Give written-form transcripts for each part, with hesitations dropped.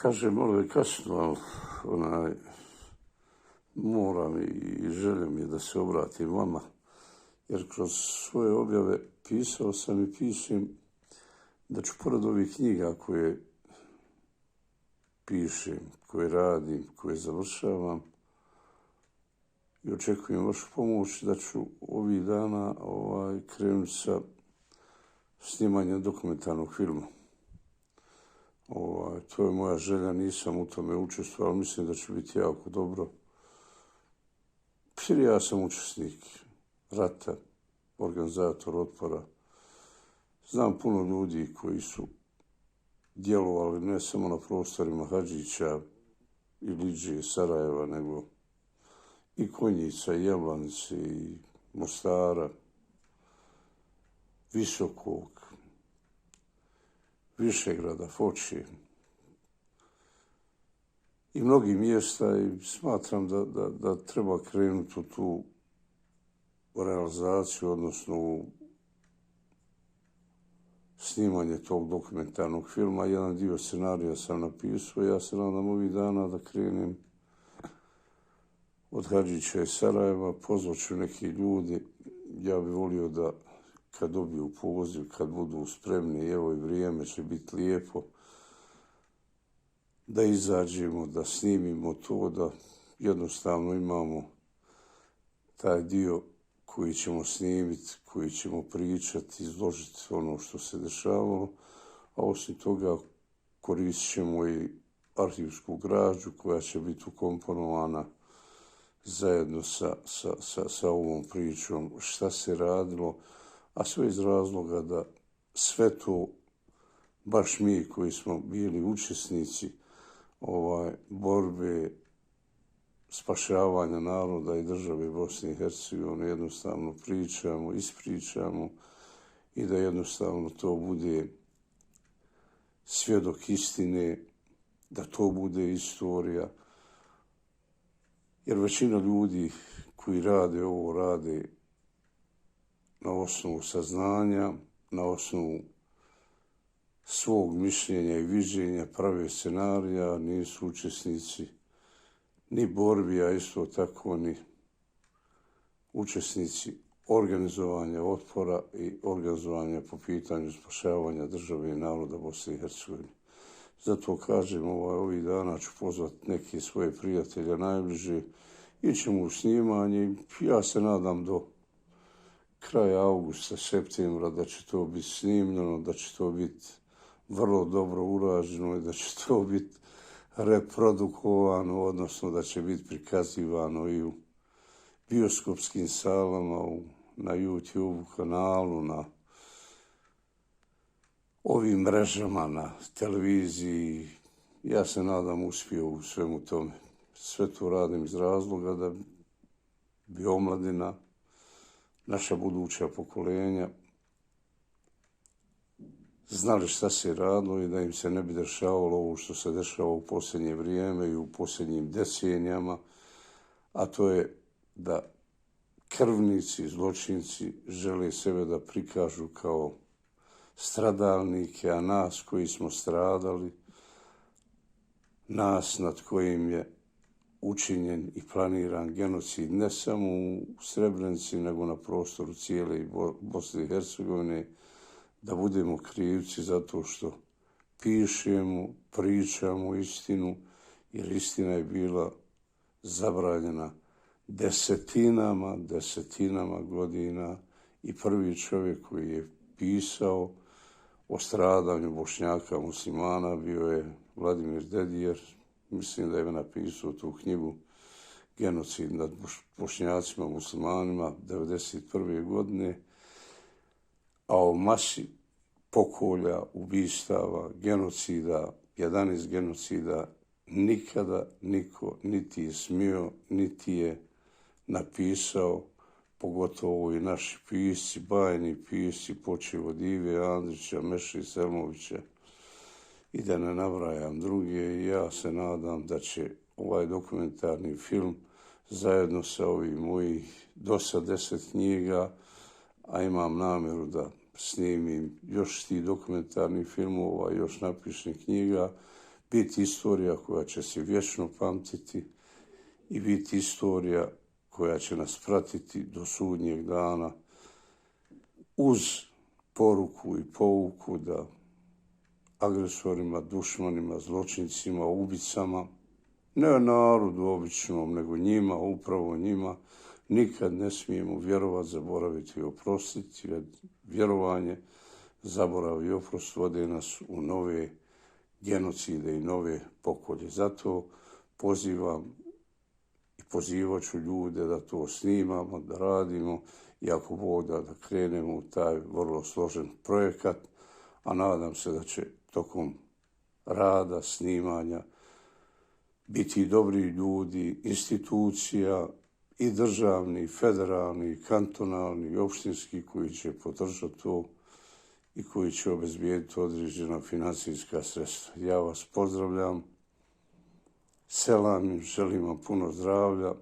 Kaže, malo je kasno, ali moram i želim je da se obratim vama, jer kroz svoje objave pisao sam i pišem da ću pored ovih knjiga koje pišem, koje radim, koje završavam i očekujem vašu pomoć, da ću ovih dana krenuti sa snimanjem dokumentarnog filma. To je moja želja, nisam u tome učestvovao, ali mislim da će biti jako dobro. Jer ja sam učesnik rata, organizator otpora. Znam puno ljudi koji su djelovali ne samo na prostorima Hadžića i Lidžije, Sarajeva, nego i Konjica, i Jablanice, i Mostara, Visokog, Višegrada, Fočije i mnogih mjesta, i smatram da treba krenuti u tu realizaciju, odnosno u snimanje tog dokumentarnog filma. Jedan dio scenarija sam napisao, ja se nadam ovih dana da krenem od Hadžića i Sarajeva. Pozvaću neki ljudi, ja bih volio da kad dobiju poziv, kad budu spremni, evo i vrijeme će biti lijepo, da izađemo, da snimimo to, da jednostavno imamo taj dio koji ćemo snimiti, koji ćemo pričati, izložiti ono što se dešavalo, a osim toga koristit ćemo i arhivsku građu koja će biti ukomponovana zajedno sa ovom pričom šta se radilo, a sve iz razloga da sve to, baš mi koji smo bili učesnici borbe spašavanja naroda i države Bosne i Hercegovine, jednostavno pričamo, ispričamo i da jednostavno to bude svjedok istine, da to bude istorija. Jer većina ljudi koji rade ovo, rade na osnovu saznanja, na osnovu svog mišljenja i viđenja, prave scenarija, nisu učesnici ni borbi, a isto tako ni učesnici organizovanja otpora i organizovanja po pitanju spašavanja države i naroda Bosne i Hercegovine. Zato kažem, ovih dana ću pozvati neke svoje prijatelje najbliže, ićemo u snimanje. Ja se nadam do kraja augusta, septembra da će to biti snimljeno, da će to biti vrlo dobro urađeno i da će to biti reprodukovano, odnosno da će biti prikazivano i u bioskopskim salama, na YouTube kanalu, na ovim mrežama, na televiziji. Ja se nadam uspio u svemu tome. Sve to radim iz razloga da bi omladina, naša buduća pokolenja, znali šta se radilo i da im se ne bi dešavalo ovo što se dešava u posljednje vrijeme i u posljednjim decenijama, a to je da krvnici, zločinci žele sebe da prikažu kao stradalnike, a nas koji smo stradali, nas nad kojim je učinjen i planiran genocid ne samo u Srebrenici, nego na prostoru cijele Bosne i Hercegovine, da budemo krivci zato što pišemo, pričamo istinu, jer istina je bila zabranjena desetinama godina, i prvi čovjek koji je pisao o stradanju Bošnjaka muslimana bio je Vladimir Dedijer. Mislim da je napisao tu knjigu Genocid nad Bošnjacima muslimanima 1991. godine, a o masi pokolja, ubistava, genocida, 11 genocida, nikada niko niti je smio, niti je napisao, pogotovo i naši pisci, bajni pisci, počev od Ive Andrića, Meše Selmovića i da ne nabrajam druge. I ja se nadam da će ovaj dokumentarni film zajedno sa ovih mojih do sad 10 knjiga, a imam namjeru da snimim još tih dokumentarnih filmova, još napišem knjiga, biti istorija koja će se vječno pamtiti i biti istorija koja će nas pratiti do sudnjeg dana uz poruku i pouku da agresorima, dušmanima, zločincima, ubicama, ne narodu običnom, nego njima, upravo njima, nikad ne smijemo vjerovati, zaboraviti i oprostiti, jer vjerovanje, zaborav i oprost vode nas u nove genocide i nove pokolje. Zato pozivam i pozivat ću ljude da to snimamo, da radimo i ako Bog da krenemo u taj vrlo složen projekat, a nadam se da će tokom rada, snimanja biti dobri ljudi, institucija i državni, i federalni, i kantonalni, i opštinski koji će podržati to i koji će obezbijediti određena financijska sredstva. Ja vas pozdravljam, selam, želim vam puno zdravlja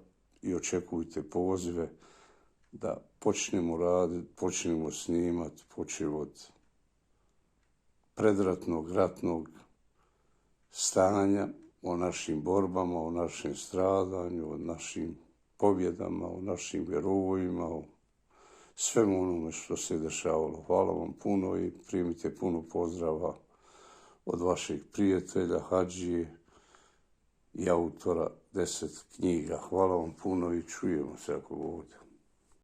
i očekujte pozive da počnemo raditi, počnemo snimati, počev od predratnog, ratnog stanja, o našim borbama, o našem stradanju, o našim pobjedama, o našim herojima, o svemu onome što se dešavalo. Hvala vam puno i primite puno pozdrava od vaših prijatelja, hadžije i autora 10 knjiga. Hvala vam puno i čujemo se ako Bog da.